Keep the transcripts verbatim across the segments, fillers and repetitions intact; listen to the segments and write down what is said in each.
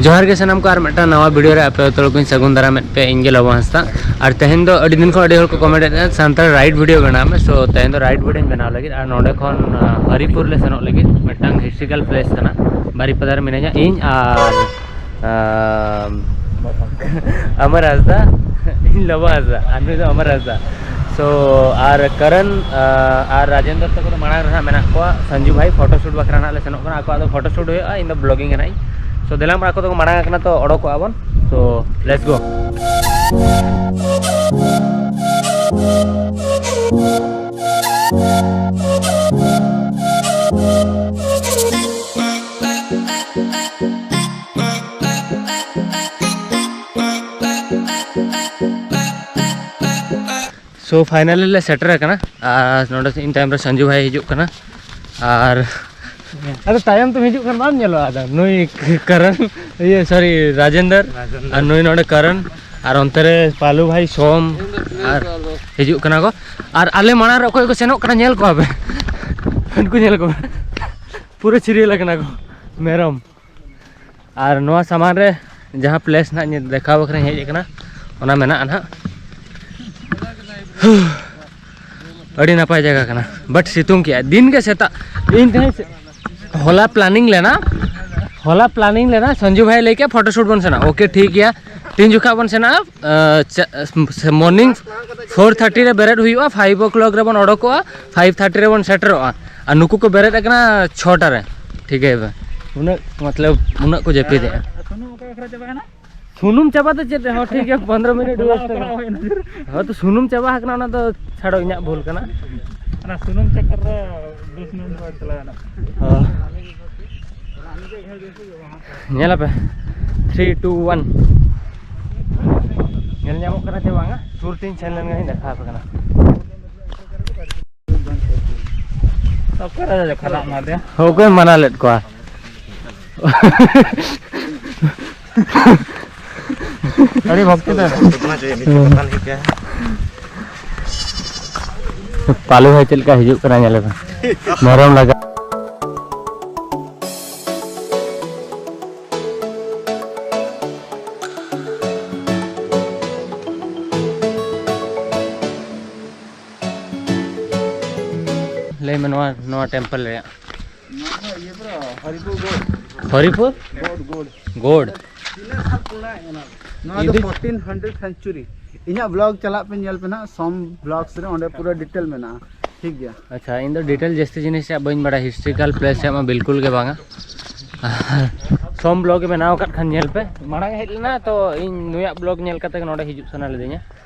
ᱡᱚᱦᱟᱨ ᱜᱮ ᱥᱟᱱᱟᱢ ᱠᱚ, ᱟᱨ ᱢᱤᱫᱴᱟᱝ ᱱᱟᱣᱟ ᱵᱷᱤᱰᱤᱭᱳ ᱨᱮ ᱟᱯᱮ ᱡᱚᱛᱚ ᱦᱚᱲ ᱠᱚᱧ ᱥᱟᱹᱜᱩᱱ ᱫᱟᱨᱟᱢᱮᱫ ᱯᱮ᱾ ᱤᱧ ᱜᱮ ᱞᱚᱵᱚ ᱦᱟᱸᱥᱫᱟ᱾ ᱟᱨ ᱛᱮᱦᱮᱧ ᱫᱚ ᱟᱹᱰᱤ ᱫᱤᱱ ᱠᱷᱚᱱ ᱟᱹᱰᱤ ᱦᱚᱲ ᱠᱚ ᱠᱚᱢᱮᱱᱴ ᱮᱫ ᱛᱟᱦᱮᱸᱫ, "ᱥᱟᱱᱛᱟᱲ ᱨᱟᱭᱤᱰ ᱵᱷᱤᱰᱤᱭᱳ ᱵᱮᱱᱟᱣ ᱢᱮ", ᱥᱳ ᱛᱮᱦᱮᱧ ᱫᱚ ᱨᱟᱭᱤᱰ ᱵᱷᱤᱰᱤᱭᱳᱧ ᱵᱮᱱᱟᱣ ᱞᱟᱹᱜᱤᱫ᱾ ᱟᱨ ᱱᱚᱸᱰᱮ ᱠᱷᱚᱱ ᱟᱸ, ᱦᱚᱨᱤᱯᱩᱨ ᱞᱮ ᱥᱮᱱᱚᱜ ᱞᱟᱹᱜᱤᱫ, ᱢᱤᱫᱴᱟᱝ ᱦᱤᱥᱴᱨᱤᱠᱟᱞ ᱯᱞᱮᱥ ᱠᱟᱱᱟ᱾ ᱵᱟᱨᱤᱯᱟᱫᱟ ᱨᱮ ᱢᱤᱱᱟᱹᱧᱟ ᱤᱧ ᱟᱨ ᱟᱸ, ᱟᱢᱟᱨ ᱦᱟᱸᱥᱫᱟ, ᱤᱧ ᱞᱚᱵᱚ ᱦᱟᱸᱥᱫᱟ ᱟᱨ ᱱᱩᱭ ᱫᱚ ᱟᱢᱟᱨ ᱦᱟᱸᱥᱫᱟ᱾ ᱥᱳ ᱟᱨ ᱠᱟᱨᱚᱱ ᱟᱸ, ᱟᱨ ᱨᱟᱡᱮᱱᱫᱨ ᱛᱟᱠᱚ ᱫᱚ ᱢᱟᱲᱟᱝ ᱨᱮ ᱦᱟᱸᱜ ᱢᱮᱱᱟᱜ ᱠᱚᱣᱟ᱾ ᱥᱟᱱᱡᱩ ᱵᱷᱟᱭ ᱯᱷᱳᱴᱳ ᱥᱩᱴ ᱵᱟᱠᱷᱨᱟ ᱦᱟᱸᱜ ᱞᱮ ᱥᱮᱱᱚᱜ ᱠᱟᱱᱟ᱾ ᱟᱠᱚᱣᱟᱜ ᱫᱚ ᱯᱷᱳᱴᱳ ᱥᱩᱴ ᱦᱩᱭᱩᱜᱼᱟ, ᱤᱧ ᱫᱚ ᱵᱞᱚᱜᱤᱝ ᱠᱟᱱᱟᱧ᱾ ᱥᱳ ᱫᱮᱞᱟ ᱟᱠᱚ ᱫᱚᱠᱚ ᱢᱟᱲᱟᱝ ᱟᱠᱟᱱᱟ, ᱛᱚ ᱚᱰᱚᱠᱚᱜᱼᱟ ᱵᱚᱱ᱾ ᱛᱚ ᱞᱮᱴᱥ ᱜᱳ᱾ ᱥᱳ ᱯᱷᱟᱭᱱᱟᱞᱤ ᱞᱮ ᱥᱮᱴᱮᱨ ᱟᱠᱟᱱᱟ᱾ ᱟᱨ ᱱᱚᱰᱮ ᱤᱧ ᱛᱟᱭᱚᱢ ᱨᱮ ᱥᱟᱱᱡᱩ ᱵᱷᱟᱭ ᱦᱤᱡᱩᱜ ᱠᱟᱱᱟ᱾ ᱟᱨ ᱟᱫᱚ ᱛᱟᱭᱚᱢ ᱛᱮᱢ ᱦᱤᱡᱩᱜ ᱠᱷᱟᱱ ᱵᱟᱢ ᱧᱮᱞᱚᱜᱼᱟ᱾ ᱟᱫᱚ ᱱᱩᱭ ᱠᱟᱨᱚᱱ, ᱤᱭᱟᱹ, ᱥᱚᱨᱤ, ᱨᱟᱡᱮᱱᱫᱚᱨ᱾ ᱨᱟᱡᱮᱱᱫᱚᱨ᱾ ᱟᱨ ᱱᱩᱭ ᱱᱚᱰᱮ ᱠᱟᱨᱚᱱ᱾ ᱟᱨ ᱚᱱᱛᱮ ᱨᱮ ᱯᱟᱞᱩ ᱵᱷᱟᱭ, ᱥᱳᱢ᱾ ᱟᱨ ᱦᱤᱡᱩᱜ ᱠᱟᱱᱟ ᱠᱚ᱾ ᱟᱨ ᱟᱞᱮ ᱢᱟᱲᱟᱝ ᱨᱮ ᱚᱠᱚᱭ ᱠᱚ ᱥᱮᱱᱚᱜ ᱠᱟᱱᱟ, ᱧᱮᱞ ᱠᱚᱣᱟ ᱯᱮ᱾ ᱩᱱᱠᱩ ᱧᱮᱞ ᱠᱚᱣᱟ᱾ ᱯᱩᱨᱟᱹ ᱪᱤᱨᱤᱭᱟᱹᱞ ᱟᱠᱟᱱᱟ ᱠᱚ ᱢᱮᱨᱚᱢ᱾ ᱟᱨ ᱱᱚᱣᱟ ᱥᱟᱢᱟᱝ ᱨᱮ ᱡᱟᱦᱟᱸ ᱯᱞᱮᱥ ᱱᱟᱦᱟᱜ ᱧᱮᱞ ᱫᱮᱠᱷᱟᱣ ᱵᱟᱠᱷᱨᱟᱧ ᱦᱮᱡ ᱟᱠᱟᱱᱟ, ᱚᱱᱟ ᱢᱮᱱᱟᱜᱼᱟ ᱱᱟᱦᱟᱜ᱾ ᱟᱹᱰᱤ ᱱᱟᱯᱟᱭ ᱡᱟᱭᱜᱟ ᱠᱟᱱᱟ, but ᱥᱤᱛᱩᱝ ᱠᱮᱜᱼᱟ ᱫᱤᱱ ᱜᱮ ᱥᱮᱛᱟᱜ᱾ ᱤᱧ ᱛᱮᱦᱮᱧ ᱥᱮ-, ᱦᱚᱞᱟ ᱯᱞᱟᱱᱤᱝ ᱞᱮᱱᱟ, ᱦᱚᱞᱟ ᱯᱞᱟᱱᱤᱝ ᱞᱮᱱᱟ, ᱥᱚᱧᱡᱩ ᱵᱷᱟᱭ ᱞᱟᱹᱭ ᱠᱮᱜᱼᱟ ᱯᱷᱳᱴᱳ ᱥᱩᱴ ᱵᱚᱱ ᱥᱮᱱᱚᱜᱼᱟ᱾ ᱳᱠᱮ, ᱴᱷᱤᱠ ᱜᱮᱭᱟ, ᱛᱤᱱ ᱡᱚᱠᱷᱟᱜ ᱵᱚᱱ ᱥᱮᱱᱚᱜᱼᱟ? ᱟᱸ, ᱪᱟ-, ᱥᱮ-, morning four thirty ᱨᱮ ᱵᱮᱨᱮᱫ ᱦᱩᱭᱩᱜᱼᱟ, five o'clock ᱨᱮᱵᱚᱱ ᱚᱰᱚᱠᱚᱜᱼᱟ, five thirty ᱨᱮᱵᱚᱱ ᱥᱮᱴᱮᱨᱚᱜᱼᱟ᱾ ᱟᱨ ᱱᱩᱠᱩ ᱠᱚ ᱵᱮᱨᱮᱫ ᱟᱠᱟᱱᱟ ᱪᱷᱚᱴᱟ ᱨᱮ, ᱴᱷᱤᱠ ᱜᱮᱭᱟ᱾ ᱩᱱᱟᱹᱜ, ᱢᱚᱛᱞᱚᱵ, ᱩᱱᱟᱹᱜ ᱠᱚ ᱡᱟᱹᱯᱤᱫᱮᱜᱼᱟ᱾ ᱥᱩᱱᱩᱢ ᱚᱠᱟ ᱵᱟᱠᱷᱨᱟ ᱪᱟᱵᱟ ᱠᱟᱱᱟ? ᱥᱩᱱᱩᱢ ᱪᱟᱵᱟ ᱫᱚ ᱪᱮᱫ ᱨᱮᱦᱚᱸ ᱴᱷᱤᱠ ᱜᱮᱭᱟ, ᱯᱚᱱᱫᱽᱨᱚ ᱢᱤᱱᱤᱴ ᱦᱚᱞᱟ waste ᱚᱠᱟ ᱟᱠᱟᱱᱟ᱾ ᱦᱩᱭᱱᱟ? ᱦᱳᱭ, ᱛᱚ ᱥᱩᱱᱩᱢ ᱪᱟᱵᱟ ᱟᱠᱟᱱᱟ, ᱚᱱᱟ ᱫᱚ ᱪᱷᱟᱲᱚ, ᱤᱧᱟᱹᱜ ᱵᱷᱩᱞ ᱠᱟᱱᱟ᱾ ᱚᱱᱟ ᱥᱩᱱᱩᱢ ᱪᱟᱠᱠᱟᱨ ᱨᱮ ᱫᱚᱥ ᱢᱤᱱᱤᱴ ᱵᱟᱝ ᱪᱟᱞᱟᱣ ᱮᱱᱟ᱾ ᱦᱳᱭ᱾ ᱧᱮᱞ ᱟᱯᱮ, three, two, one᱾ ᱧᱮᱞ ᱧᱟᱢᱚᱜ ᱠᱟᱱᱟ ᱪᱮ ᱵᱟᱝᱟ? ᱥᱩᱨ ᱛᱤᱧ ᱥᱮᱱ ᱞᱮᱱ ᱜᱮᱧ ᱫᱮᱠᱷᱟᱣ ᱟᱯᱮ ᱠᱟᱱᱟ᱾ ᱚᱠᱚᱭ ᱨᱟᱡᱟ ᱡᱚᱠᱷᱟ ᱫᱟᱜ ᱮᱢᱟ ᱫᱮᱭᱟ? ᱚᱠᱚᱭ ᱢᱟᱱᱟ ᱞᱮᱫ ᱠᱚᱣᱟ? ᱟᱹᱰᱤ ᱵᱷᱚᱠᱛᱤ ᱫᱚ᱾ ᱯᱟᱞᱩ ᱵᱷᱟᱭ ᱪᱮᱫ ᱞᱮᱠᱟ ᱦᱤᱡᱩᱜ ᱠᱟᱱᱟ, ᱧᱮᱞ ᱢᱮ᱾ ᱢᱮᱨᱚᱢ ᱞᱟᱜᱟ᱾ ᱱᱚᱣᱟ ᱱᱚᱣᱟ ᱴᱮᱢᱯᱮᱞ ᱨᱮᱭᱟᱜ ᱱᱚᱣᱟ ᱫᱚ ᱤᱭᱟᱹ ᱵᱨᱚ, ᱦᱚᱨᱤᱯᱩᱨ ᱜᱳᱰ᱾ ᱦᱚᱨᱤᱯᱩᱨ ᱜᱳᱰ, ᱜᱳᱰ᱾ ᱜᱳᱰ᱾ ᱛᱤᱱᱟᱹᱜ ᱥᱟᱞ ᱯᱩᱨᱟᱹᱭᱮᱱᱟ? ᱱᱚᱣᱟ ᱫᱚ ᱤᱫᱤ- fourteen hundred century᱾ ᱤᱧᱟᱹᱜ ᱵᱞᱚᱜ ᱪᱟᱞᱟᱜ ᱯᱮ, ᱧᱮᱞ ᱯᱮ ᱱᱟᱦᱟᱜ, ᱥᱚᱢ ᱵᱞᱚᱜᱥ ᱨᱮ, ᱚᱸᱰᱮ ᱯᱩᱨᱟᱹ ᱰᱤᱴᱮᱞ ᱢᱮᱱᱟᱜᱼᱟ᱾ ᱴᱷᱤᱠ ᱜᱮᱭᱟ᱾ ᱟᱪᱪᱷᱟ, ᱤᱧ ᱫᱚ ᱰᱤᱴᱮᱞ ᱡᱟᱹᱥᱛᱤ ᱡᱤᱱᱤᱥ ᱨᱮᱭᱟᱜ ᱵᱟᱹᱧ ᱵᱟᱲᱟᱭᱟ, ᱦᱤᱥᱴᱨᱤᱠᱟᱞ ᱯᱞᱮᱥ ᱨᱮᱭᱟᱜ ᱢᱟ ᱵᱤᱞᱠᱩᱞ ᱜᱮ ᱵᱟᱝᱟ᱾ ᱥᱚᱢ ᱵᱞᱚᱜ ᱮ ᱵᱮᱱᱟᱣ ᱟᱠᱟᱫ ᱠᱷᱟᱱ ᱧᱮᱞ ᱯᱮ᱾ ᱢᱟᱲᱟᱝ ᱮ ᱦᱮᱡ ᱞᱮᱱᱟ, ᱛᱚ ᱤᱧ ᱱᱩᱭᱟᱜ ᱵᱞᱚᱜ ᱧᱮᱞ ᱠᱟᱛᱮ ᱜᱮ ᱱᱚᱰᱮ ᱦᱤᱡᱩᱜ ᱥᱟᱱᱟ ᱞᱤᱫᱤᱧᱟ᱾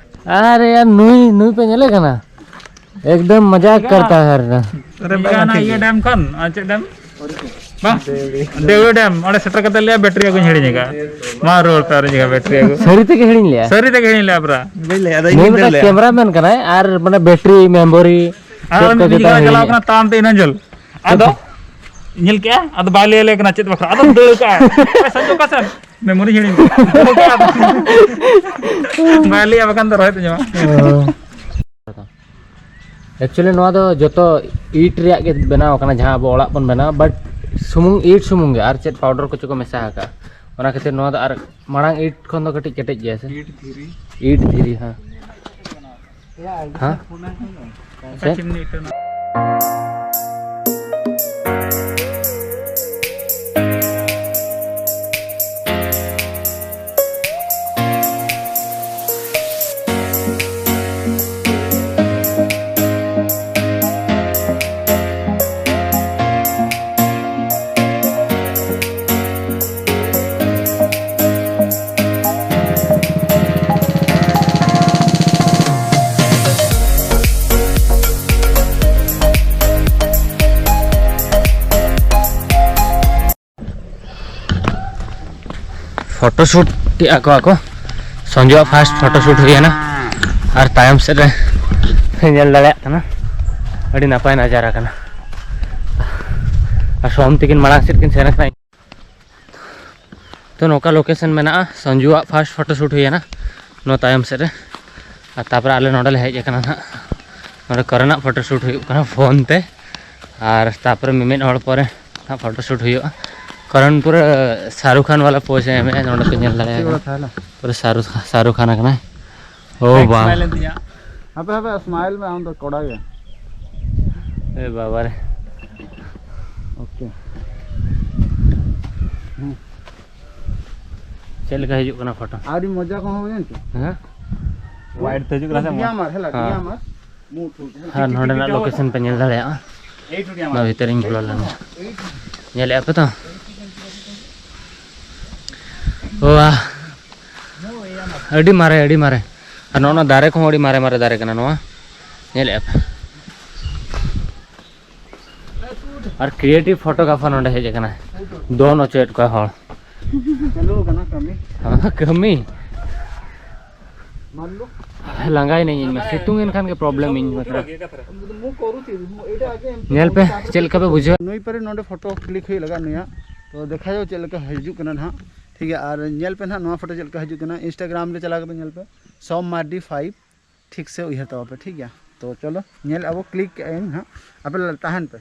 ᱟᱨᱮ ᱭᱟᱨ, ᱱᱩᱭ, ᱱᱩᱭ ᱯᱮ ᱧᱮᱞᱮ ᱠᱟᱱᱟ? ᱮᱠᱫᱚᱢ ᱢᱟᱡᱟᱠ ᱠᱟᱨᱛᱟ ᱦᱟᱭ ᱨᱮ᱾ ᱟᱨᱮ ᱵᱟᱝ, ᱚᱱᱟ ᱴᱷᱤᱠ ᱤᱭᱟᱹ ᱜᱮᱭᱟ᱾ ᱰᱮᱢ ᱠᱷᱚᱱ, ᱟᱨ ᱪᱮᱫ ᱰᱮᱢ? ᱵᱟᱝ, ᱫᱮᱣᱲᱤ ᱰᱮᱢ᱾ ᱚᱸᱰᱮ ᱥᱮᱴᱮᱨ ᱠᱟᱛᱮ ᱞᱟᱹᱭᱟ ᱵᱮᱴᱨᱤ ᱟᱹᱜᱩᱧ ᱦᱤᱲᱤᱧ ᱟᱠᱟᱫᱼᱟ᱾ ᱢᱟ ᱨᱩᱣᱟᱹᱲ ᱯᱮ, ᱟᱨ ᱡᱟᱭᱜᱟ ᱵᱮᱴᱨᱤ ᱟᱹᱜᱩ᱾ ᱥᱟᱹᱨᱤ ᱛᱮᱜᱮ ᱦᱤᱲᱤᱧ ᱞᱮᱭᱟ? ᱥᱟᱹᱨᱤ ᱛᱮᱜᱮ ᱦᱤᱲᱤᱧ ᱞᱮᱭᱟ ᱯᱩᱨᱟ᱾ ᱵᱟᱹᱧ ᱞᱟᱹᱭᱟ, ᱟᱫᱚ ᱱᱩᱭ ᱤᱧ ᱢᱤᱫᱴᱟᱝ ᱫᱟᱹᱲ ᱞᱮᱭᱟ᱾ ᱠᱮᱢᱨᱟ ᱢᱮᱱ ᱠᱟᱱᱟᱭ, ᱟᱨ ᱢᱟᱱᱮ ᱵᱮᱴᱨᱤ, ᱢᱮᱢᱳᱨᱤ, ᱟᱨ ᱪᱮᱫ ᱠᱚ ᱢᱤᱫ ᱡᱚᱛᱚ ᱡᱚᱠᱷᱟ ᱦᱤᱲᱤᱧ ᱪᱟᱞᱟᱣ ᱞᱮᱭᱟ᱾ ᱠᱟᱱᱟ ᱛᱟᱲᱟᱢ ᱛᱮ ᱤᱱᱟᱹ ᱡᱷᱟᱹᱞ᱾ ᱟᱫᱚ ᱧᱮᱞ ᱠᱮᱜᱼᱟ, ᱟᱫᱚ ᱵᱟᱭ ᱞᱟᱹᱭ ᱟᱞᱮ ᱠᱟᱱᱟ ᱪᱮᱫ ᱵᱟᱠᱷᱨᱟ, ᱟᱫᱚ ᱫᱟᱹᱲ ᱠᱟᱜᱼᱟ᱾ ᱚᱠᱟ ᱥᱮᱱ, ᱚᱠᱟ ᱥᱮᱱ? ᱢᱮᱢᱳᱨᱤ ᱦᱤᱲᱤᱧ ᱠᱮᱫᱟ᱾ ᱵᱟᱭ ᱞᱟᱹᱭᱟ, ᱵᱟᱠᱷᱟᱱ ᱫᱚ ᱨᱚᱦᱚᱭ ᱛᱮ ᱧᱟᱢᱟ᱾ ᱮᱠᱪᱩᱭᱮᱞᱤ ᱱᱚᱣᱟ ᱫᱚ ᱡᱚᱛᱚ ᱤᱴ ᱨᱮᱭᱟᱜ ᱜᱮ ᱵᱮᱱᱟᱣ ᱠᱟᱱᱟ, ᱡᱟᱦᱟᱸ ᱟᱵᱚ ᱚᱲᱟᱜ ᱵᱚᱱ ᱵᱮᱱᱟᱣᱟ, ᱵᱟᱴ ᱥᱩᱢᱩᱝ ᱤᱴ ᱥᱩᱢᱩᱝ ᱜᱮ, ᱟᱨ ᱪᱮᱫ ᱯᱟᱣᱰᱟᱨ ᱠᱚᱪᱚ ᱠᱚ ᱢᱮᱥᱟ ᱟᱠᱟᱫᱼᱟ᱾ ᱚᱱᱟ ᱠᱷᱟᱹᱛᱤᱨ ᱱᱚᱣᱟ ᱫᱚ ᱟᱨ ᱢᱟᱲᱟᱝ ᱤᱴ ᱠᱷᱚᱱ ᱫᱚ ᱠᱟᱹᱴᱤᱡ ᱠᱮᱴᱮᱡ ᱜᱮᱭᱟ ᱥᱮ? ᱤᱴ ᱫᱷᱤᱨᱤ᱾ ᱤᱴ ᱫᱷᱤᱨᱤ, ᱦᱮᱸ᱾ ᱦᱮᱸ? ᱪᱮᱫ? ᱯᱷᱳᱴᱳ ᱥᱩᱴ ᱠᱮᱜᱼᱟ ᱠᱚ ᱟᱠᱚ᱾ ᱥᱚᱧᱡᱩᱣᱟᱜ ᱯᱷᱟᱥᱴ ᱯᱷᱳᱴᱳ ᱥᱩᱴ ᱦᱩᱭᱮᱱᱟ᱾ ᱟᱨ ᱛᱟᱭᱚᱢ ᱥᱮᱫ ᱨᱮ ᱯᱮ ᱧᱮᱞ ᱫᱟᱲᱮᱭᱟᱜ ᱠᱟᱱᱟ, ᱟᱹᱰᱤ ᱱᱟᱯᱟᱭ ᱱᱟᱡᱟᱨᱟ ᱠᱟᱱᱟ᱾ ᱟᱨ ᱥᱚᱢ ᱛᱤᱠᱤᱱ ᱢᱟᱲᱟᱝ ᱥᱮᱫ ᱠᱤᱱ ᱥᱮᱱ ᱟᱠᱟᱱᱟ᱾ ᱛᱚ, ᱱᱚᱝᱠᱟ ᱞᱳᱠᱮᱥᱚᱱ ᱢᱮᱱᱟᱜᱼᱟ᱾ ᱥᱚᱧᱡᱩᱣᱟᱜ ᱯᱷᱟᱥᱴ ᱯᱷᱳᱴᱳ ᱥᱩᱴ ᱦᱩᱭᱮᱱᱟ ᱱᱚᱣᱟ ᱛᱟᱭᱚᱢ ᱥᱮᱫ ᱨᱮ᱾ ᱟᱨ ᱛᱟᱨᱯᱚᱨᱮ ᱟᱞᱮ ᱱᱚᱸᱰᱮ ᱞᱮ ᱦᱮᱡ ᱟᱠᱟᱱᱟ ᱱᱟᱦᱟᱜ᱾ ᱱᱚᱸᱰᱮ ᱠᱚᱨᱮᱱᱟᱜ ᱯᱷᱳᱴᱳ ᱥᱩᱴ ᱦᱩᱭᱩᱜ ᱠᱟᱱᱟ ᱯᱷᱳᱱ ᱛᱮ᱾ ᱟᱨ ᱛᱟᱨᱯᱚᱨᱮ ᱢᱤᱢᱤᱫ ᱦᱚᱲ ᱯᱚᱨᱮ ᱱᱟᱦᱟᱜ ᱯᱷᱳᱴᱳ ᱥᱩᱴ ᱦᱩᱭᱩᱜᱼᱟ᱾ ᱠᱟᱨᱚᱱ ᱯᱩᱨᱟᱹ ᱥᱟᱦᱨᱩᱠ ᱠᱷᱟᱱ ᱵᱟᱞᱟ ᱯᱳᱡᱽ ᱮ ᱮᱢᱮᱜᱼᱟ, ᱱᱚᱸᱰᱮ ᱯᱮ ᱧᱮᱞ ᱫᱟᱲᱮᱭᱟᱜ ᱠᱟᱱᱟ᱾ ᱯᱩᱨᱟᱹ ᱥᱟᱦᱨᱩᱠ, ᱥᱟᱦᱨᱩᱠ ᱠᱷᱟᱱ ᱟᱠᱟᱱᱟᱭ᱾ ᱳ ᱵᱟᱝ᱾ ᱦᱟᱯᱮ ᱦᱟᱯᱮ, ᱥᱢᱟᱭᱤᱞ ᱢᱮ, ᱟᱢ ᱫᱚ ᱠᱚᱲᱟ ᱜᱮ᱾ ᱮ ᱵᱟᱵᱟ ᱨᱮ᱾ ᱳᱠᱮ᱾ ᱪᱮᱫ ᱞᱮᱠᱟ ᱦᱤᱡᱩᱜ ᱠᱟᱱᱟ ᱯᱷᱳᱴᱳ? ᱟᱹᱰᱤ ᱢᱚᱡᱟ ᱠᱚᱦᱚᱸ ᱦᱩᱭᱮᱱ ᱪᱚ᱾ ᱦᱮᱸ? ᱣᱟᱭᱤᱰ ᱛᱮ ᱦᱤᱡᱩᱜ ᱠᱟᱱᱟ ᱥᱮ? ᱦᱮᱸ᱾ ᱟᱨ ᱱᱚᱰᱮᱱᱟᱜ ᱞᱳᱠᱮᱥᱚᱱ ᱯᱮ ᱧᱮᱞ ᱫᱟᱲᱮᱭᱟᱜᱼᱟ᱾ ᱱᱚᱣᱟ ᱵᱷᱤᱛᱟᱹᱨᱤᱧ ᱵᱚᱞᱚ ᱞᱮᱱᱟ᱾ ᱧᱮᱞᱮᱫᱼᱟ ᱯᱮ ᱛᱚ? ᱣᱟᱦ᱾ ᱟᱹᱰᱤ ᱢᱟᱨᱮ, ᱟᱹᱰᱤ ᱢᱟᱨᱮ᱾ ᱟᱨ ᱱᱚᱜᱼᱚ ᱱᱚᱣᱟ ᱫᱟᱨᱮ ᱠᱚᱦᱚᱸ ᱟᱹᱰᱤ ᱢᱟᱨᱮ ᱢᱟᱨᱮ ᱫᱟᱨᱮ ᱠᱟᱱᱟ ᱱᱚᱣᱟ᱾ ᱧᱮᱞᱮᱫᱼᱟ ᱯᱮ? ᱟᱨ creative photographer ᱱᱚᱰᱮ ᱦᱮᱡ ᱟᱠᱟᱱᱟᱭ, ᱫᱚᱱ ᱦᱚᱪᱚᱭᱮᱫ ᱠᱚᱣᱟ ᱦᱚᱲ᱾ ᱪᱟᱹᱞᱩ ᱟᱠᱟᱱᱟ ᱠᱟᱹᱢᱤ᱾ ᱦᱮᱸ, ᱠᱟᱹᱢᱤ᱾ ᱢᱟᱱ ᱞᱳ᱾ ᱞᱟᱸᱜᱟᱭᱮᱱᱟᱹᱧ ᱤᱧ ᱢᱟ, ᱥᱤᱛᱩᱝ ᱮᱱ ᱠᱷᱟᱱ ᱜᱮ problem ᱤᱧ ᱢᱟ᱾ ᱧᱮᱞ ᱯᱮ ᱪᱮᱫ ᱞᱮᱠᱟ ᱯᱮ ᱵᱩᱡᱷᱟᱹᱣ᱾ ᱱᱩᱭ ᱯᱟᱨᱮ ᱱᱚᱰᱮ ᱯᱷᱳᱴᱳ ᱠᱞᱤᱠ ᱦᱩᱭᱩᱜ ᱞᱟᱜᱟᱜ ᱱᱩᱭᱟᱜ᱾ ᱛᱚ ᱫᱮᱠᱷᱟᱣ ᱪᱮᱫ ᱞᱮᱠᱟ ᱦᱤᱡᱩᱜ ᱠᱟᱱᱟ ᱱᱟᱦᱟᱜ᱾ ᱴᱷᱤᱠ ᱜᱮᱭᱟ, ᱟᱨ ᱧᱮᱞ ᱯᱮ ᱱᱟᱦᱟᱜ ᱱᱚᱣᱟ ᱯᱷᱳᱴᱳ ᱪᱮᱫ ᱞᱮᱠᱟ ᱦᱤᱡᱩᱜ ᱠᱟᱱᱟ᱾ Instagram ᱨᱮ ᱪᱟᱞᱟᱣ ᱠᱟᱛᱮ ᱧᱮᱞ ᱯᱮ, ᱥᱚᱢ ᱢᱟᱨᱰᱤ ᱯᱷᱟᱭᱤᱵᱷ᱾ ᱴᱷᱤᱠ ᱥᱮ ᱩᱭᱦᱟᱹᱨ ᱛᱟᱵᱚ ᱯᱮ, ᱴᱷᱤᱠ ᱜᱮᱭᱟ? ᱛᱚ ᱪᱚᱞᱚ ᱧᱮᱞ ᱟᱵᱚ, ᱠᱞᱤᱠ ᱠᱮᱜᱼᱟ ᱤᱧ ᱱᱟᱦᱟᱜ, ᱟᱯᱮ ᱛᱟᱦᱮᱱ ᱯᱮ᱾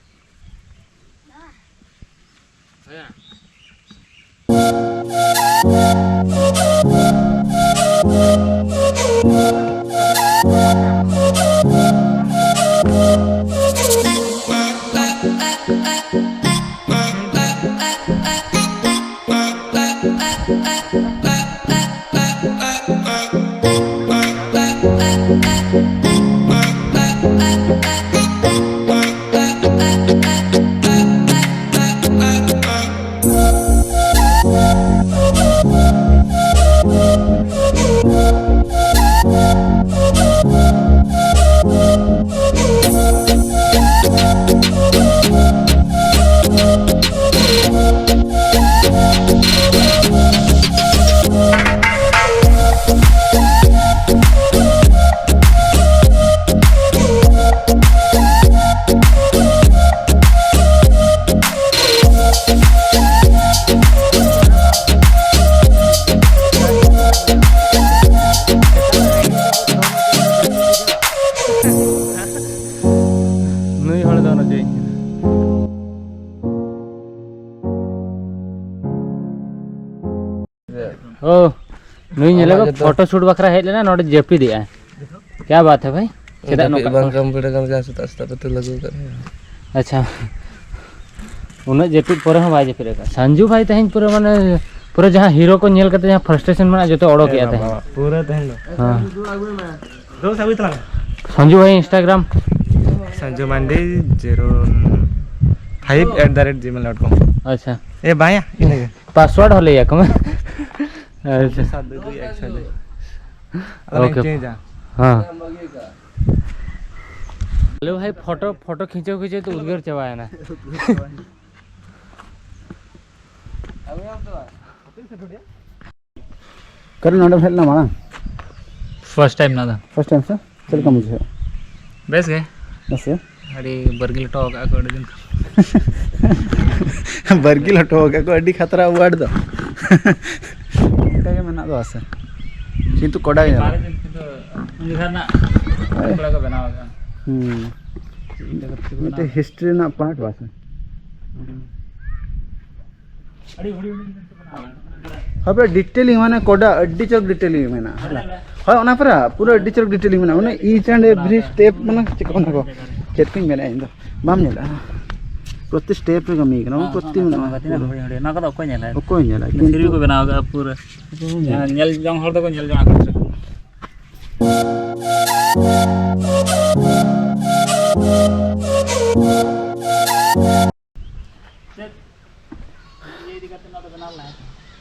ᱱᱩᱭ ᱦᱚᱲ ᱫᱚ ᱚᱱᱟ ᱪᱮᱫ? ᱳ, ᱱᱩᱭ ᱧᱮᱞᱮ ᱯᱷᱳᱴᱳ ᱥᱩᱴ ᱵᱟᱠᱷᱨᱟ ᱦᱮᱡ ᱞᱮᱱᱟ, ᱱᱚᱰᱮ ᱡᱟᱹᱯᱤᱫ ᱮᱜᱼᱟᱭ᱾ ᱠᱭᱟ ᱵᱟᱛ ᱦᱮ ᱵᱷᱟᱭ? ᱪᱮᱫᱟᱜ ᱡᱟᱹᱯᱤᱫ ᱱᱚᱝᱠᱟᱜ ᱵᱟᱝ ᱠᱟᱱᱟ? ᱠᱟᱹᱢᱤ ᱵᱟᱲᱟ ᱠᱟᱱ ᱜᱮᱭᱟ, ᱥᱮᱛᱟᱜ ᱥᱮᱛᱟᱜ ᱯᱮ ᱞᱟᱹᱜᱩ ᱟᱠᱟᱫ ᱞᱮᱭᱟ᱾ ᱟᱪᱪᱷᱟ, ᱩᱱᱟᱹᱜ ᱡᱟᱹᱯᱤᱫ ᱯᱚᱨᱮ ᱦᱚᱸ ᱵᱟᱭ ᱡᱟᱹᱯᱤᱫ ᱟᱠᱟᱫ ᱥᱟᱱᱡᱩ ᱵᱷᱟᱭ᱾ ᱛᱮᱦᱮᱧ ᱯᱩᱨᱟᱹ ᱢᱟᱱᱮ ᱯᱩᱨᱟᱹ ᱡᱟᱦᱟᱸ ᱦᱤᱨᱳ ᱠᱚ ᱧᱮᱞ ᱠᱟᱛᱮ ᱡᱟᱦᱟᱸ ᱯᱷᱨᱟᱥᱴᱨᱮᱥᱚᱱ ᱢᱮᱱᱟᱜᱼᱟ, ᱡᱚᱛᱚ ᱚᱰᱚᱠ ᱮ ᱮᱜᱼᱟ ᱛᱮᱦᱮᱧ᱾ ᱵᱟᱵᱟ, ᱯᱩᱨᱟᱹ ᱛᱮᱦᱮᱧ ᱫᱚ᱾ ᱦᱮᱸ᱾ ᱫᱩ ᱥᱟᱵᱤ ᱛᱟᱞᱟᱝ᱾ ᱥᱟᱱᱡᱩ ᱵᱷᱟᱭ Instagram᱾ Sanju Mandi zero five at the rate Gmail dot com. ᱟᱪᱪᱷᱟ᱾ ᱮ ᱵᱟᱭᱟ, ᱤᱱᱟᱹᱜᱮ᱾ ᱯᱟᱥᱣᱟᱨᱰ ᱦᱚᱸ ᱞᱟᱹᱭ ᱟᱠᱚ ᱢᱮ᱾ ᱟᱪᱪᱷᱟ᱾ ᱥᱟᱛ ᱫᱩᱭ ᱫᱩᱭ ᱮᱠ ᱪᱷᱚᱭ ᱫᱩᱭ᱾ ᱟᱫᱚ ᱞᱤᱧ ᱳᱠᱮ᱾ ᱪᱮᱧᱡᱟ᱾ ᱦᱮᱸ᱾ ᱦᱮᱞᱳ ᱵᱷᱟᱭ, ᱯᱷᱳᱴᱳ, ᱯᱷᱳᱴᱳ ᱠᱷᱤᱪᱟᱹᱣ ᱠᱷᱤᱪᱟᱹᱣ ᱛᱮ ᱩᱫᱽᱜᱟᱹᱨ ᱪᱟᱵᱟᱭᱮᱱᱟ᱾ ᱠᱟᱨᱚᱱ ᱱᱚᱰᱮᱢ ᱦᱮᱡ ᱞᱮᱱᱟ ᱢᱟᱲᱟᱝ? ᱯᱷᱟᱥᱴ ᱴᱟᱭᱤᱢ ᱱᱚᱣᱟ ᱫᱚ᱾ ᱯᱷᱟᱥᱴ ᱴᱟᱭᱤᱢ ᱥᱮ? ᱪᱮᱫ ᱞᱮᱠᱟᱢ ᱵᱩᱡᱷᱟᱹᱣᱟ? ᱵᱮᱥ ᱜᱮ᱾ ᱵᱮᱥ ᱜᱮ? ᱟᱹᱰᱤ ᱵᱟᱨᱜᱤᱞ ᱦᱚᱴᱚ ᱟᱠᱟᱫ ᱠᱚ ᱟᱹᱰᱤ ᱫᱤᱱ ᱠᱷᱚᱱ᱾ ᱵᱟᱨᱜᱤᱞ ᱦᱚᱴᱚ ᱟᱠᱟᱫ ᱠᱚ, ᱟᱹᱰᱤ ᱠᱷᱟᱛᱨᱟ ᱣᱟᱨᱰ ᱫᱚ᱾ ᱚᱱᱠᱟ ᱜᱮ ᱢᱮᱱᱟᱜ ᱫᱚ ᱟᱥᱮ᱾ ᱠᱤᱱᱛᱩ ᱠᱚᱰᱟ ᱜᱮ ᱢᱟᱨᱮ ᱧᱮᱞᱚᱜᱼᱟ᱾ ᱫᱤᱱ ᱠᱤᱱᱛᱩ ᱩᱱ ᱡᱚᱠᱷᱟ ᱨᱮᱱᱟᱜ ᱦᱳᱭ᱾ ᱠᱚᱲᱟ ᱠᱚ ᱵᱮᱱᱟᱣ ᱟᱠᱟᱫᱼᱟ᱾ ᱦᱩᱸ᱾ ᱤᱴᱟᱹ ᱠᱟᱹᱴᱷᱤ ᱠᱚ ᱵᱮᱱᱟᱣ ᱢᱤᱫᱴᱮᱡ ᱟᱠᱟᱫᱼᱟ᱾ ᱦᱤᱥᱴᱨᱤ ᱨᱮᱱᱟᱜ ᱯᱟᱨᱴ ᱵᱟᱥᱮ᱾ ᱦᱩᱸ᱾ ᱟᱹᱰᱤ ᱦᱩᱰᱤᱧ ᱦᱩᱰᱤᱧ ᱠᱤᱱᱛᱩ ᱵᱮᱱᱟᱣ ᱟᱠᱟᱫᱼᱟ᱾ ᱦᱳᱭ, ᱯᱩᱨᱟᱹ detailing ᱢᱟᱱᱮ ᱠᱚᱰᱟ ᱟᱹᱰᱤ ᱪᱚᱨᱚᱠ detailing ᱢᱮᱱᱟᱜᱼᱟ, ᱦᱮᱸ᱾ ᱦᱳᱭ, ᱚᱱᱟ ᱯᱚᱨᱮ ᱯᱩᱨᱟᱹ ᱟᱹᱰᱤ ᱪᱚᱨᱚᱠ detailing ᱢᱮᱱᱟᱜᱼᱟ᱾ ᱢᱟᱱᱮ each and every step ᱢᱟᱱᱮ ᱪᱮᱫ ᱠᱚ ᱢᱮᱱᱟ ᱠᱚ, ᱪᱮᱫ ᱠᱚᱧ ᱢᱮᱱᱟ ᱤᱧ ᱫᱚ, ᱵᱟᱢ ᱧᱮᱞᱟ᱾ ᱯᱨᱚᱛᱤ step ᱨᱮ ᱠᱟᱹᱢᱤ ᱠᱟᱱᱟ, ᱦᱮᱸ, ᱯᱨᱚᱛᱤ ᱚᱱᱟ ᱢᱮᱱᱟᱜᱼᱟ᱾ ᱠᱟᱱᱟ, ᱛᱤᱱᱟᱹᱜ ᱯᱩᱨᱟᱹ ᱦᱩᱰᱤᱧ ᱦᱩᱰᱤᱧ, ᱚᱱᱟ ᱠᱚᱫᱚ ᱚᱠᱚᱭ ᱧᱮᱞᱟ? ᱚᱠᱚᱭ ᱧᱮᱞᱟ? ᱥᱤᱨᱤ ᱠᱤᱱᱛᱩ ᱠᱚ ᱵᱮᱱᱟᱣ ᱟᱠᱟᱫᱼᱟ ᱯᱩᱨᱟᱹ᱾ ᱚᱠᱚᱭ ᱧᱮᱞᱟ? ᱦᱮᱸ, ᱧᱮᱞ ᱡᱚᱝ ᱦᱚᱲ ᱫᱚᱠᱚ ᱧᱮᱞ ᱡᱚᱝᱟ ᱠᱚ᱾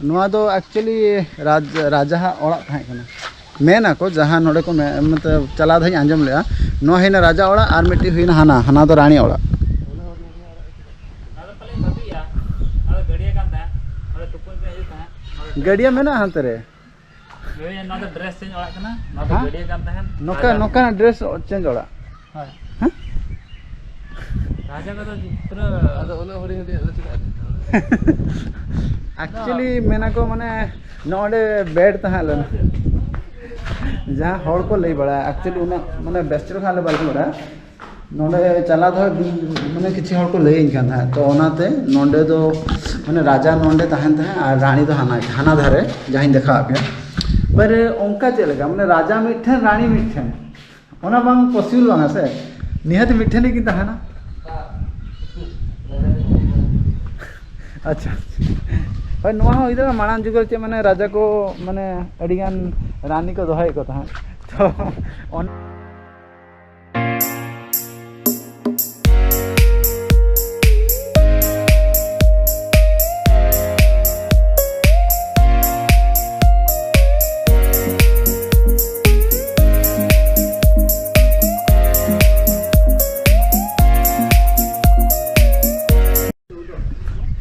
ᱱᱚᱣᱟ ᱫᱚ actually ᱨᱟᱡᱽ-, ᱨᱟᱡᱟᱣᱟᱜ ᱚᱲᱟᱜ ᱛᱟᱦᱮᱸ ᱠᱟᱱᱟ᱾ ᱢᱮᱱ ᱟᱠᱚ, ᱡᱟᱦᱟᱸ ᱱᱚᱰᱮ ᱠᱚ ᱢᱮ-, ᱢᱚᱛᱞᱚᱵ ᱪᱟᱞᱟᱣ ᱫᱷᱟᱣ ᱤᱧ ᱟᱸᱡᱚᱢ ᱞᱮᱜᱼᱟ, ᱱᱚᱣᱟ ᱦᱩᱭᱱᱟ ᱨᱟᱡᱟ ᱚᱲᱟᱜ ᱟᱨ ᱢᱤᱫᱴᱤᱡ ᱦᱩᱭᱱᱟ ᱦᱟᱱᱟ, ᱦᱟᱱᱟ ᱫᱚ ᱨᱟᱱᱤ ᱚᱲᱟᱜ᱾ ᱜᱟᱹᱰᱭᱟᱹ ᱢᱮᱱᱟᱜᱼᱟ ᱦᱟᱱᱛᱮ ᱨᱮ᱾ ᱦᱳᱭ, ᱱᱚᱣᱟ ᱫᱚ dress change ᱚᱲᱟᱜ ᱠᱟᱱᱟ, ᱱᱚᱣᱟ ᱫᱚ ᱦᱮᱸ? ᱜᱟᱹᱰᱭᱟᱹ ᱠᱟᱱ ᱛᱟᱦᱮᱸᱱ᱾ ᱱᱚᱝᱠᱟ, ᱱᱚᱝᱠᱟᱱᱟᱜ dress change ᱚᱲᱟᱜ᱾ ᱦᱳᱭ᱾ ᱦᱮᱸ? ᱨᱟᱡᱟ ᱠᱚᱫᱚ ᱯᱩᱨᱟᱹ ᱟᱫᱚ ᱩᱱᱟᱹᱜ ᱦᱩᱰᱤᱧ ᱦᱩᱰᱤᱧ ᱫᱚ ᱪᱮᱫᱟᱜ? Actually ᱢᱮᱱᱟ ᱠᱚ ᱢᱟᱱᱮ ᱱᱚᱰᱮ bed ᱛᱟᱦᱮᱸ ᱞᱮᱱᱟ᱾ ᱡᱟᱦᱟᱸ ᱦᱚᱲ ᱠᱚ ᱞᱟᱹᱭ ᱵᱟᱲᱟᱭᱟ, actually ᱩᱱᱟᱹᱜ ᱢᱟᱱᱮ ᱵᱮᱥ ᱪᱮᱦᱨᱟ ᱟᱞᱮ ᱵᱟᱞᱮ ᱵᱟᱲᱟᱭᱟ᱾ ᱱᱚᱰᱮ ᱪᱟᱞᱟᱣ ᱫᱚ ᱢᱟᱱᱮ ᱠᱤᱪᱷᱩ ᱦᱚᱲ ᱠᱚ ᱞᱟᱹᱭᱟᱹᱧ ᱠᱟᱱ ᱛᱟᱦᱮᱸᱫ, ᱛᱚ ᱚᱱᱟᱛᱮ ᱱᱚᱰᱮ ᱫᱚ ᱢᱟᱱᱮ ᱨᱟᱡᱟ ᱱᱚᱰᱮ ᱛᱟᱦᱮᱱ ᱛᱟᱦᱮᱸᱫ ᱟᱨ ᱨᱟᱱᱤ ᱫᱚ ᱦᱟᱱᱟ, ᱦᱟᱱᱟ ᱫᱷᱟᱨᱮ, ᱡᱟᱦᱟᱸᱧ ᱫᱮᱠᱷᱟᱣᱟᱫ ᱯᱮᱭᱟ᱾ ᱯᱟᱨ ᱚᱱᱠᱟ ᱪᱮᱫ ᱞᱮᱠᱟ, ᱢᱟᱱᱮ ᱨᱟᱡᱟ ᱢᱤᱫᱴᱷᱮᱱ, ᱨᱟᱱᱤ ᱢᱤᱫᱴᱷᱮᱱ, ᱚᱱᱟ ᱵᱟᱝ possible ᱵᱟᱝᱟ ᱥᱮ, ᱱᱤᱦᱟᱹᱛ ᱢᱤᱫ ᱴᱷᱮᱱ ᱜᱮᱠᱤᱱ ᱛᱟᱦᱮᱱᱟ᱾ ᱟᱪᱪᱷᱟ, ᱦᱳᱭ, ᱱᱚᱣᱟ ᱦᱚᱸ ᱦᱩᱭ ᱫᱟᱲᱮᱭᱟᱜᱼᱟ᱾ ᱢᱟᱲᱟᱝ ᱡᱩᱜᱽ ᱨᱮ ᱪᱮᱫ, ᱢᱟᱱᱮ, ᱨᱟᱡᱟ ᱠᱚ, ᱢᱟᱱᱮ, ᱟᱹᱰᱤᱜᱟᱱ ᱨᱟᱱᱤ ᱠᱚ ᱫᱚᱦᱚᱭᱮᱫ ᱠᱚ ᱛᱟᱦᱮᱸᱫ, ᱛᱚ ᱚᱱ-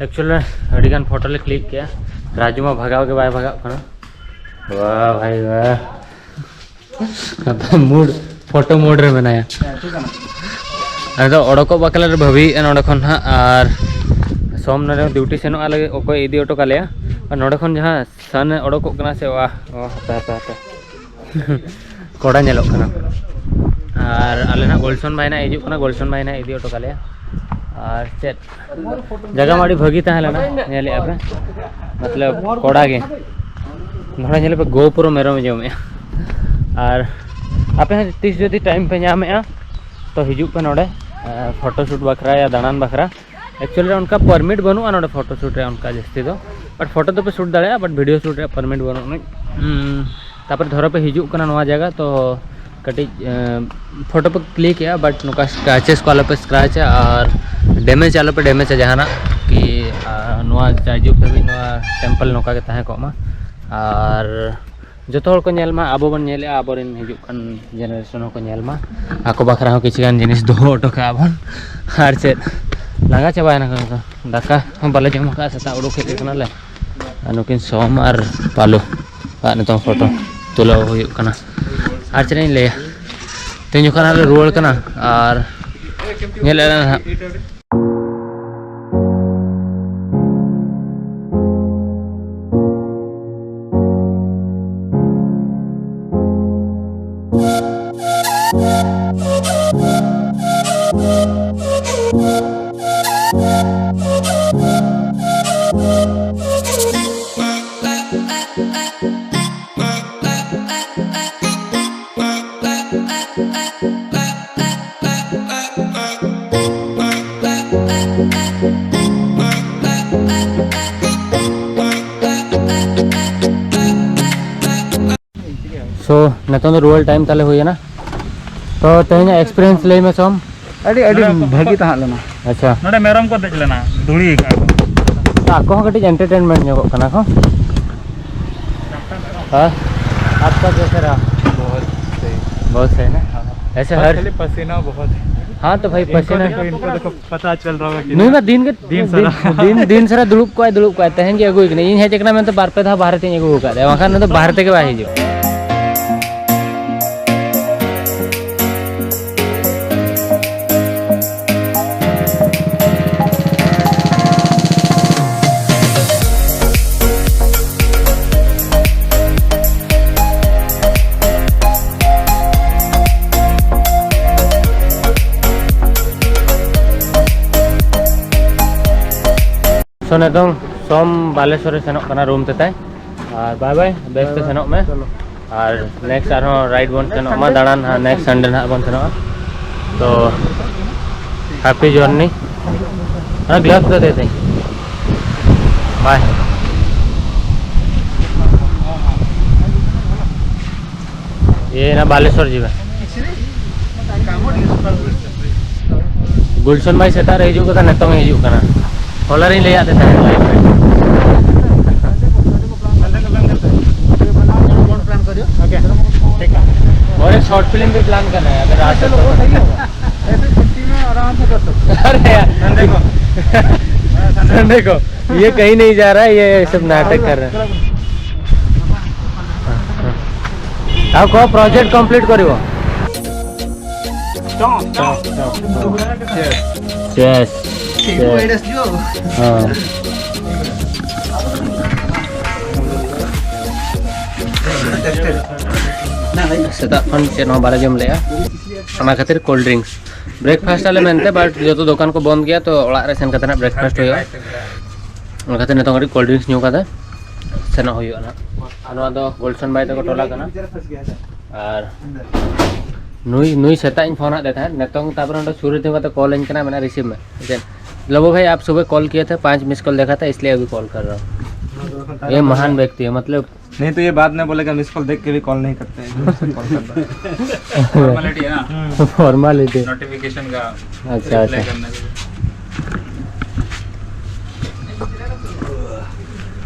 Actually ᱟᱹᱰᱤᱜᱟᱱ ᱯᱷᱳᱴᱳ ᱞᱮ click ᱠᱮᱜᱼᱟ᱾ ᱨᱟᱡᱩ ᱢᱟ ᱵᱷᱟᱜᱟᱣ ᱜᱮ ᱵᱟᱭ ᱵᱷᱟᱜᱟᱜ ᱠᱟᱱᱟ᱾ ᱣᱟᱦ ᱵᱷᱟᱭ ᱣᱟᱦ, ᱢᱩᱰ, ᱯᱷᱳᱴᱳ ᱢᱩᱰ ᱨᱮ ᱢᱮᱱᱟᱭᱟ᱾ ᱟᱫᱚ ᱚᱰᱚᱠᱚᱜ ᱵᱟᱠᱷᱨᱟ ᱞᱮ ᱵᱷᱟᱹᱵᱤᱭᱮᱫᱼᱟ ᱱᱚᱸᱰᱮ ᱠᱷᱚᱱ ᱦᱟᱸᱜ, ᱟᱨ ᱥᱳᱢ ᱱᱚᱸᱰᱮ ᱰᱤᱭᱩᱴᱤ ᱥᱮᱱᱚᱜᱼᱟ ᱞᱟᱹᱜᱤᱫ, ᱚᱠᱚᱭ ᱤᱫᱤ ᱦᱚᱴᱚ ᱠᱟᱞᱮᱭᱟ᱾ ᱟᱨ ᱱᱚᱸᱰᱮ ᱠᱷᱚᱱ ᱡᱟᱦᱟᱸ sun ᱮ ᱚᱰᱚᱠᱚᱜ ᱠᱟᱱᱟ ᱥᱮ, ᱣᱟᱦ, ᱣᱟᱦ, ᱦᱟᱯᱮ, ᱦᱟᱯᱮ, ᱦᱟᱯᱮ᱾ ᱠᱚᱲᱟ ᱧᱮᱞᱚᱜ ᱠᱟᱱᱟ᱾ ᱟᱨ ᱟᱞᱮ ᱱᱟᱜ ᱜᱳᱞᱥᱚᱱ ᱵᱷᱟᱭ ᱱᱟᱜ ᱦᱤᱡᱩᱜ ᱠᱟᱱᱟ, ᱜᱳᱞᱥᱚᱱ ᱵᱷᱟᱭ ᱱᱟᱜ ᱤᱫᱤ ᱦᱚᱴᱚ ᱠᱟᱞᱮᱭᱟ᱾ ᱟᱨ ᱪᱮᱫ ᱡᱟᱭᱜᱟ ᱢᱟ ᱟᱹᱰᱤ ᱵᱷᱟᱹᱜᱤ ᱛᱟᱦᱮᱸ ᱞᱮᱱᱟ, ᱧᱮᱞᱮᱫᱼᱟ ᱯᱮ, ᱢᱚᱛᱞᱚᱵ ᱠᱚᱲᱟ ᱜᱮ᱾ ᱱᱚᱰᱮ ᱧᱮᱞ ᱯᱮ, ᱜᱚᱯᱩᱨᱟᱹ ᱢᱮᱨᱚᱢᱮ ᱡᱚᱢᱮᱫᱼᱟ᱾ ᱟᱨ ᱟᱯᱮ ᱦᱚᱸ ᱛᱤᱥ ᱡᱩᱫᱤ time ᱯᱮ ᱧᱟᱢᱮᱫᱼᱟ, ᱛᱚ ᱦᱤᱡᱩᱜ ᱯᱮ ᱱᱚᱰᱮ, ᱯᱷᱳᱴᱳ ᱥᱩᱴ ᱵᱟᱠᱷᱨᱟ ᱭᱟ ᱫᱟᱬᱟᱱ ᱵᱟᱠᱷᱨᱟ᱾ Actually ᱨᱮ ᱚᱱᱠᱟ permit ᱵᱟᱹᱱᱩᱜᱼᱟ ᱱᱚᱰᱮ ᱯᱷᱳᱴᱳ ᱥᱩᱴ ᱨᱮ ᱚᱱᱠᱟ ᱡᱟᱹᱥᱛᱤ ᱫᱚ, but ᱯᱷᱳᱴᱳ ᱫᱚᱯᱮ ᱥᱩᱴ ᱫᱟᱲᱮᱭᱟᱜᱼᱟ, but ᱵᱷᱤᱰᱤᱭᱳ ᱥᱩᱴ ᱨᱮᱭᱟᱜ permit ᱵᱟᱹᱱᱩᱜ ᱟᱹᱱᱤᱡ᱾ ᱦᱩᱸ, ᱛᱟᱨᱯᱚᱨᱮ ᱫᱷᱚᱨᱚ ᱯᱮ ᱦᱤᱡᱩᱜ ᱠᱟᱱᱟ ᱱᱚᱣᱟ ᱡᱟᱭᱜᱟ, ᱛᱚ ᱠᱟᱹᱴᱤᱡ ᱯᱷᱳᱴᱳ ᱯᱮ click ᱮᱜᱼᱟ, but ᱱᱚᱝᱠᱟ scratches ᱠᱚ ᱟᱞᱚᱯᱮ scratchᱟ ᱟᱨ damage ᱟᱞᱚᱯᱮ damageᱟ ᱡᱟᱦᱟᱱᱟᱜ ᱠᱤ᱾ ᱟᱨ ᱱᱚᱣᱟ ᱡᱟᱭᱡᱩᱜᱽ ᱫᱷᱟᱹᱵᱤᱡ ᱱᱚᱣᱟ temple ᱱᱚᱝᱠᱟ ᱜᱮ ᱛᱟᱦᱮᱸ ᱠᱚᱜ ᱢᱟ᱾ ᱟᱨ ᱡᱚᱛᱚ ᱦᱚᱲ ᱠᱚ ᱧᱮᱞ ᱢᱟ, ᱟᱵᱚ ᱵᱚᱱ ᱧᱮᱞᱮᱜᱼᱟ, ᱟᱵᱚᱨᱮᱱ ᱦᱤᱡᱩᱜ ᱠᱟᱱ generation ᱦᱚᱸᱠᱚ ᱧᱮᱞ ᱢᱟ, ᱟᱠᱚ ᱵᱟᱠᱷᱨᱟ ᱦᱚᱸ ᱠᱤᱪᱷᱩ ᱜᱟᱱ ᱡᱤᱱᱤᱥ ᱫᱚᱦᱚ ᱦᱚᱴᱚ ᱠᱟᱜᱼᱟ ᱵᱚᱱ᱾ ᱟᱨ ᱪᱮᱫ, ᱞᱟᱸᱜᱟ ᱪᱟᱵᱟᱭᱮᱱᱟ ᱠᱚ ᱡᱚᱛᱚ, ᱫᱟᱠᱟ ᱦᱚᱸ ᱵᱟᱞᱮ ᱡᱚᱢ ᱟᱠᱟᱫᱼᱟ, ᱥᱮᱛᱟᱜ ᱩᱰᱩᱠ ᱦᱮᱡ ᱟᱠᱟᱱᱟᱞᱮ᱾ ᱟᱨ ᱱᱩᱠᱤᱱ ᱥᱚᱢ ᱟᱨ ᱯᱟᱞᱩ ᱟᱜ ᱱᱤᱛᱚᱝ ᱯᱷᱳᱴᱳ ᱛᱩᱞᱟᱹᱣ ᱦᱩᱭᱩᱜ ᱠᱟᱱᱟ᱾ ᱟᱨ ᱪᱮᱫ ᱤᱧ ᱞᱟᱹᱭᱟ, ᱛᱮᱦᱮᱧ ᱡᱚᱠᱷᱚᱱ ᱦᱟᱸᱜ ᱞᱮ ᱨᱩᱣᱟᱹᱲ ᱠᱟᱱᱟ ᱟᱨ ᱧᱮᱞᱮᱫᱼᱟ ᱞᱮ ᱱᱟᱦᱟᱜ᱾ So, ᱱᱤᱛᱚᱝ ᱫᱚ ᱨᱩᱣᱟᱹᱲ time ᱛᱟᱞᱮ ᱦᱩᱭᱮᱱᱟ᱾ ᱛᱚ, ᱛᱮᱦᱮᱧᱟᱜ experience ᱞᱟᱹᱭ ᱢᱮ, ᱥᱚᱢ᱾ ᱟᱹᱰᱤ, ᱟᱹᱰᱤ ᱱᱚᱰᱮ ᱵᱷᱟᱹᱜᱤ ᱛᱟᱦᱮᱸ ᱞᱮᱱᱟ᱾ ᱟᱪᱪᱷᱟ᱾ ᱱᱚᱰᱮ ᱢᱮᱨᱚᱢ ᱠᱚ ᱫᱮᱡ ᱞᱮᱱᱟ, ᱫᱷᱩᱲᱤ ᱟᱠᱟᱫ ᱠᱚ᱾ ᱛᱚ, ᱟᱠᱚ ᱦᱚᱸ ᱠᱟᱹᱴᱤᱡ entertainment ᱧᱚᱜᱚᱜ ᱠᱟᱱᱟ ᱠᱚ᱾ ᱦᱮᱸ? आपका कैसा रहा? बहुत सही। बहुत सही ना? ऐसे बस हर खाली पसीना बहुत है। हाँ, तो भाई, इनको पसीना। देखो, इनको देखो, पता चल रहा होगा कि नुई मा दिन के दिन दिन, सारा। दिन, दिन सारा दुड़ुब ᱠᱚᱜᱼᱟᱭ, ᱫᱩᱲᱩᱵ ᱠᱚᱜᱼᱟᱭ᱾ ᱛᱮᱦᱮᱧ ᱜᱮ ᱟᱹᱜᱩᱭ ᱠᱟᱱᱟ᱾ ᱤᱧ ᱦᱮᱡ ᱟᱠᱟᱱᱟ ᱢᱮᱱᱛᱮ ᱵᱟᱨ ᱯᱮ ᱫᱷᱟᱣ ᱵᱟᱦᱨᱮ ᱛᱤᱧ ᱟᱹᱜᱩ ᱟᱠᱟᱫᱮᱭᱟ, ᱵᱟᱝᱠᱷᱟᱱ ᱩᱱᱤ ᱫᱚ ᱵᱟᱦᱨᱮ ᱛᱮᱜᱮ ᱵᱟᱭ ᱦᱤᱡᱩᱜᱼᱟ᱾ So, ᱱᱤᱛᱚᱝ ᱥᱚᱢ ᱵᱟᱞᱮᱥᱚᱨᱮ ᱥᱮᱱᱚᱜ ᱠᱟᱱᱟ room ᱛᱮ ᱛᱟᱭ᱾ ᱟᱨ bye bye, ᱵᱮᱥ ᱛᱮ ᱥᱮᱱᱚᱜ ᱢᱮ᱾ ᱪᱚᱞᱚ᱾ ᱟᱨ next ᱟᱨᱦᱚᱸ ride ᱵᱚᱱ ᱥᱮᱱᱚᱜ ᱢᱟ, ᱫᱟᱬᱟᱱ ᱦᱟᱸᱜ next Sunday ᱱᱟᱦᱟᱜ ᱵᱚᱱ ᱥᱮᱱᱚᱜᱼᱟ᱾ ᱛᱚ, happy journey᱾ ᱦᱮᱸ, gloves ᱫᱚ ᱫᱮ ᱫᱮ᱾ Bye᱾ ᱤᱭᱟᱹ ᱱᱟ ᱵᱟᱞᱮᱥᱚᱨ ᱡᱤᱵᱟ᱾ ᱜᱩᱞᱥᱚᱱ ᱵᱷᱟᱭ ᱥᱮᱛᱟᱜ ᱨᱮ ᱦᱤᱡᱩᱜ ᱠᱟᱱᱟ, ᱱᱤᱛᱚᱝ ᱮ ᱦᱤᱡᱩᱜ ᱠᱟᱱᱟ᱾ ᱦᱚᱞᱟ ᱨᱤᱧ ᱞᱟᱹᱭᱟᱫ ᱯᱮ ᱛᱟᱦᱮᱸᱫ live ᱨᱮ᱾ और एक short film भी plan करना है, अगर आ सके तो। ऐसे छुट्टी में आराम से कर सकते हैं। अरे यार। Sunday को। ये कहीं नहीं जा रहा है, ये सब नाटक कर रहे हैं। ଆଉ କହ, project complete କରିବ। Yes। ହଁ। ᱥᱮᱛᱟᱜ ᱠᱷᱚᱱ ᱪᱮᱫ ᱦᱚᱸ ᱵᱟᱞᱮ ᱡᱚᱢ ᱞᱮᱜᱼᱟ, ᱚᱱᱟ ᱠᱷᱟᱹᱛᱤᱨ cold drinks᱾ Breakfast ᱟᱞᱮ ᱢᱮᱱᱛᱮ, but ᱡᱚᱛᱚ ᱫᱚᱠᱟᱱ ᱠᱚ ᱵᱚᱱᱫ ᱜᱮᱭᱟ, ᱛᱚ ᱚᱲᱟᱜ ᱨᱮ ᱥᱮᱱ ᱠᱟᱛᱮ ᱱᱟᱜ breakfast ᱦᱩᱭᱩᱜᱼᱟ᱾ ᱚᱱᱟ ᱠᱷᱟᱹᱛᱤᱨ ᱱᱤᱛᱚᱝ ᱠᱟᱹᱴᱤᱡ cold drinks ᱧᱩ ᱠᱟᱛᱮ ᱥᱮᱱᱚᱜ ᱦᱩᱭᱩᱜᱼᱟ ᱱᱟᱜ᱾ ᱟᱨ ᱱᱚᱣᱟ ᱫᱚ ᱜᱩᱞᱥᱚᱱ ᱵᱷᱟᱭ ᱛᱟᱠᱚ ᱴᱚᱞᱟ ᱠᱟᱱᱟ᱾ ᱟᱨ ᱱᱩᱭ, ᱱᱩᱭ ᱥᱮᱛᱟᱜ ᱤᱧ ᱯᱷᱳᱱ ᱟᱫᱮ ᱛᱟᱦᱮᱸᱫ, ᱱᱤᱛᱚᱝ ᱛᱟᱯᱚᱨᱮ ᱱᱚᱰᱮ ᱥᱩᱨ ᱨᱮ ᱛᱤᱸᱜᱩ ᱠᱟᱛᱮ call ᱟᱹᱧ ᱠᱟᱱᱟ, ᱢᱮᱱᱟ receive ᱢᱮ᱾ ᱪᱮᱫ? लबो भाई, आप सुबह कॉल किए थे, पांच मिस कॉल देखा था, इसलिए अभी कॉल कर रहा हूँ। ये महान व्यक्ति है, मतलब। नहीं तो ये बाद में बोलेगा, मिस कॉल देख के भी कॉल नहीं करते हैं, कॉल करता है। फॉर्मेलिटी है ना, फॉर्मेलिटी। नोटिफिकेशन का अच्छा, अच्छा। करना है।